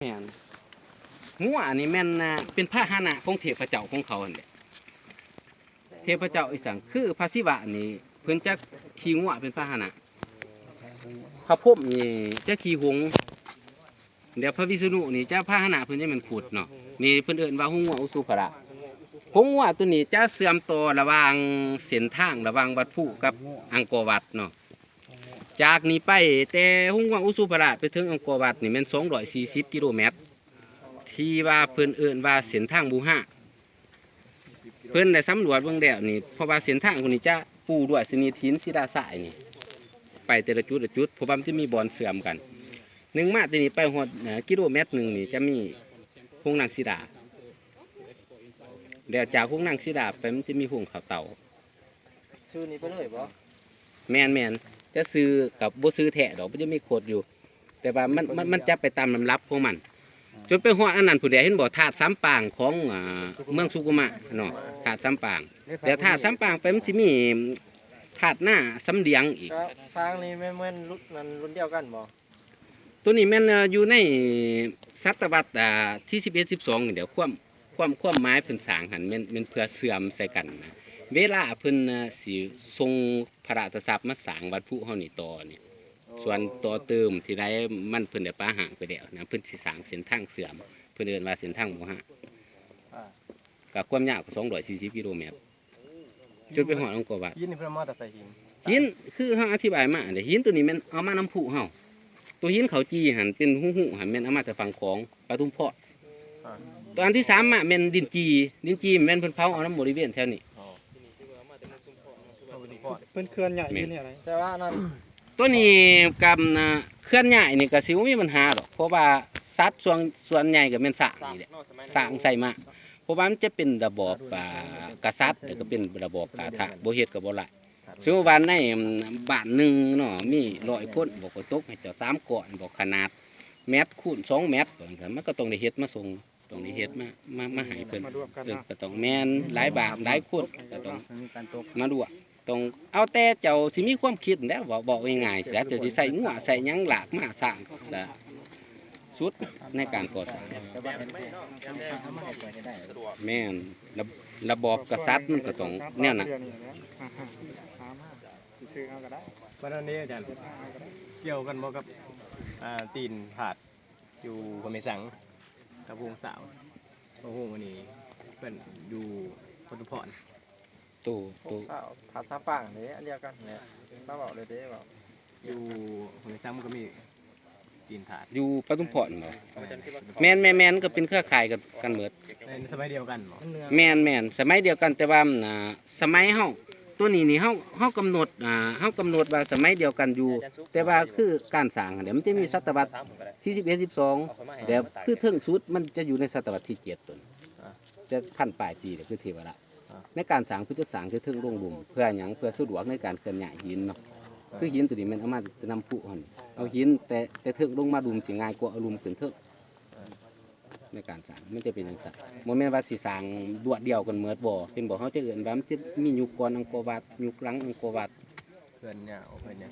ແມ່ນ. ງົວນີ້ແມ່ນ ອ່າ ເປັນພາຫະນະຂອງເທບພະເຈົ້າຂອງເຂົາຫັ້ນແຫຼະ. ເທບພະເຈົ້າອີ່ສັງ ຄືພະສິວະນີ້ ເພິ່ນຈະຂີ່ງົວເປັນພາຫະນະ, ພະພົມນີ້ຈະຂີ່ຫົງ, ແລ້ວພະວິສະນຸນີ້ຈະ ພາຫະນະເພິ່ນຈະແມ່ນຄຸດເນາະ. ນີ້ເພິ່ນເອີ້ນວ່າຫົງງົວອຸສຸພະລະ. ຫົງງົວໂຕນີ້ຈະເຊື່ອມຕໍ່ລະຫວ່າງເສັ້ນທາງລະຫວ່າງວັດພູກັບອັງກໍວັດເນາະ. ຈາກນີ້ໄປແຕ່ຫົງງົວອຸສຸພະລະໄປເຖິງອັງກໍວັດນີ້ແມ່ນສອງຮ້ອຍສີ່ສິບກິໂລແມັດ ທີ່ວ່າເພິ່ນເອີ້ນວ່າເສັ້ນທາງບູຮາ. ເພິ່ນໄດ້ສຳຫຼວດເບິ່ງແລ້ວນີ້ ເພາະວ່າເສັ້ນທາງພວກນີ້ຈະປູດ້ວຍຊະນິດຫີນສີດາຊາຍນີ້ ໄປແຕ່ລະຈຸດລະຈຸດ ເພາະວ່າມັນຈະມີບ່ອນເຊື່ອມກັນ. ໜຶ່ງມາແຕ່ນີ້ໄປຮອດ ເອີ ກິໂລແມັດໜຶ່ງນີ້ຈະມີໂຮງນາງສີດາ, ແລ້ວຈາກໂຮງນາງສີດາໄປມັນຈະມີໂຮງເຂົ້າເຕົາ. ຊື່ນີ້ໄປເລີຍບໍ່? ແມ່ນໆ ຈະຊື່ກັບບໍ່ຊື່ແທ້ດອກ ມັນຈະມີໂຄດຢູ່ ແຕ່ວ່າມັນ ມັນ ມັນຈະໄປຕາມລຳດັບຂອງມັນ ຈົນໄປຮອດອັນນັ້ນພຸ້ນແຫຼະ ເຫັນບໍ່ ທາດສາມປາງຂອງ ອ່າ ເມືອງສຸຂຸມະເນາະ ທາດສາມປາງ. ແລ້ວທາດສາມປາງໄປມັນຊິມີທາດນາສຳຫຼຽງອີກ. ແລ້ວຊ້າງນີ້ແມ່ນ ແມ່ນລຸ້ນນັ້ນລຸ້ນດຽວກັນບໍ່? ໂຕນີ້ແມ່ນ ເອີ ຢູ່ໃນສະຕະວັດ ອ່າ ທີສິບເອັດ ສິບສອງນີ້ແຫຼະ ຄວາມ ຄວາມ ຄວາມໝາຍເພິ່ນສ້າງຫັ້ນແມ່ນ ແມ່ນເພື່ອເຊື່ອມໃສ່ກັນນະ. ເວລາເພິ່ນ ເອີ ຊິສົ່ງພະລາຊະຊັບມາສ້າງວັດພູເຮົານີ້ຕໍ່ນີ້ ສ່ວນຕໍ່ເຕີມທີ່ໃດມັນເພິ່ນໄດ້ປະຮ້າງໄປແລ້ວນະ ເພິ່ນຊິສ້າງເສັ້ນທາງເຊື່ອມ ເພິ່ນເອີ້ນວ່າເສັ້ນທາງໂມຫະ ກະຄວາມຍາວກະສອງຮ້ອຍສີ່ສິບກິໂລແມັດ. ຈົນໄປຮອດອັງກໍວັດ. ຫີນນີ້ເພິ່ນເອົາມາແຕ່ໃສຫີນ? ຫີນຄືເຮົາອະທິບາຍມາຫັ້ນແຫຼະ ຫີນໂຕນີ້ແມ່ນເອົາມານຳພູເຮົາ. ໂຕຫີນເຂົາຈີ່ຫັ້ນເປັນຮູໆຫັ້ນແມ່ນເອົາມາແຕ່ຝັ່ງຂອງປະທຸມພອນ. ອ່າ ໂຕອັນທີສາມມາແມ່ນດິນຈີ່, ດິນຈີ່ແມ່ນເພິ່ນເຜົາເອົານຳບໍລິເວນແຖວນີ້. ອໍ ເພິ່ນເຄື່ອນຍ້າຍຢູ່ແນວໃດ? ແມ່ນ ແຕ່ວ່າອັນນັ້ນ ໂຕນີ້ກະ ອ່າ ເຄື່ອນຍ້າຍນີ້ກະຊິບໍ່ມີບັນຫາດອກ ເພາະວ່າສັດສ່ວນ ສ່ວນໃຫຍ່ກະແມ່ນຊ້າງນີ້ແຫຼະ ຊ້າງໃສ່ມາ. ເພາະວ່າມັນຈະເປັນລະບອບ ອ່າ ກະສັດ ແລ້ວກະເປັນລະບອບກາທະ ບໍ່ເຮັດກະບໍ່ໄດ້. ສົມມຸດວ່າໃນ ອືມ ບ້ານໜຶ່ງເນາະ ມີຮ້ອຍຄົນ ບໍ່ກະຕົກໃຫ້ເຈົ້າສາມກ້ອນ ບໍ່ຂະໜາດແມັດຄູນສອງແມັດ ວ່າຊັ້ນ ມັນກະຕ້ອງໄດ້ເຮັດມາສົ່ງ ຕ້ອງໄດ້ເຮັດມາ ມາ ມາໃຫ້ເພິ່ນ ມາລວມກັນ ເອີ ເນາະ ກະຕ້ອງແມ່ນຫຼາຍບ້ານຫຼາຍຄົນ ກະຕ້ອງ ມີການຕົກ ມາລວມ ຕ້ອງເອົາແຕ່ເຈົ້າຊິມີຄວາມຄິດແຫຼະ ເວົ້າ ເວົ້າງ່າຍໆຊະ ເຈົ້າຊິໃສ່ງົວໃສ່ຫຍັງລາກມາສ້າງ ລະ ສຸດໃນການກໍ່ສ້າງ. ແມ່ນ ລະ ລະບອບກະສັດມັນກະຕ້ອງແນວນັ້ນ. ບັດນັ້ນເດ້ອາຈານ ກ່ຽວກັນບໍ່ກັບ ອ່າ ຕີນທາດຢູ່ພະແມ່ສັງກັບໂຮງສາວ? ໂຮງອັນນີ້ເພິ່ນຢູ່ປະທຸມພອນ. ໂຕ ໂຕ ທາດສາມປາງເດ້ ອັນດຽວກັນແຫຼະ ລາວເວົ້າເລີຍເດ້ ເວົ້າ ຢູ່ຫ້ວຍຊ້ຳກໍມີຕີນທາດ ຢູ່ປະທຸມພອນບໍ? ແມ່ນ ແມ່ນໆໆ ກໍເປັນເຄືອຂ່າຍກັນ ກັນໝົດ. ໃນສະໄໝດຽວກັນບໍ? ແມ່ນໆ ສະໄໝດຽວກັນ ແຕ່ວ່າ ອ່າ ສະໄໝເຮົາ ໂຕນີ້ນີ້ເຮົາ ເຮົາກຳນົດ ອ່າ ເຮົາກຳນົດວ່າສະໄໝດຽວກັນຢູ່ ແຕ່ວ່າຄືການສ້າງຫັ້ນແຫຼະ ມັນຈະມີສະຕະວັດທີສິບເອັດ ສິບສອງ ແບບຄືເທິງສຸດມັນຈະຢູ່ໃນສະຕະວັດທີເຈັດໂຕນີ້ ຈະພັນປາຍປີແຫຼະ ຄືເທວະລະ. ໃນການສ້າງເພິ່ນຈະສ້າງແຕ່ເທິງລົງລຸ່ມ ເພື່ອຫຍັງ? ເພື່ອສະດວກໃນການເຄື່ອນຍ້າຍຫີນເນາະ. ຄືຫີນໂຕນີ້ແມ່ນເອົາມາແຕ່ນຳພູຫັ້ນ ເອົາຫີນແຕ່ ແຕ່ເທິງລົງມາລຸ່ມ ຊິງ່າຍກວ່າເອົາລຸ່ມຂຶ້ນເທິງ ໃນການສ້າງມັນຈະເປັນຈັ່ງຊັ້ນ ບໍ່ແມ່ນວ່າຊິສ້າງລວດດຽວກັນໝົດ ບໍ່ ເຫັນບໍ່? ເຮົາຈະເອີ້ນວ່າມັນຈະມີຍຸກກ່ອນອັງກໍວັດ ຍຸກຫຼັງອັງກໍວັດ ເຮືອນຍາວ ເຮືອນຍາວ.